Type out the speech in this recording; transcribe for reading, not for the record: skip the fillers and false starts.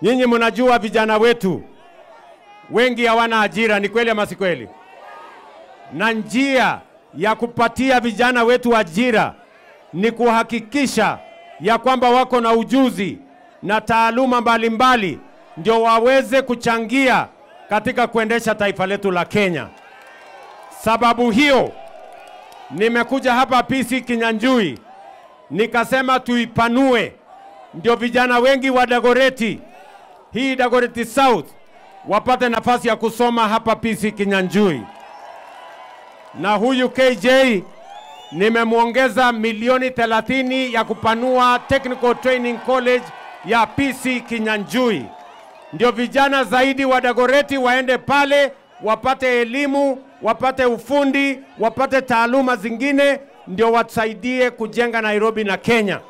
Nyinyi mnajua vijana wetu wengi hawana ajira, ni kweli ama si kweli? Na njia ya kupatia vijana wetu ajira ni kuhakikisha ya kwamba wako na ujuzi na taaluma mbalimbali ndio waweze kuchangia katika kuendesha taifa letu la Kenya. Sababu hiyo nimekuja hapa PC Kinyanjui nikasema tuipanue ndio vijana wengi wa Dagoretti, hii Dagoretti South, wapate nafasi ya kusoma hapa PC Kinyanjui. Na huyu KJ nimemuongeza milioni 30 ya kupanua Technical Training College ya PC Kinyanjui, ndio vijana zaidi wa Dagoretti waende pale wapate elimu, wapate ufundi, wapate taaluma zingine, ndio watusaidie kujenga Nairobi na Kenya.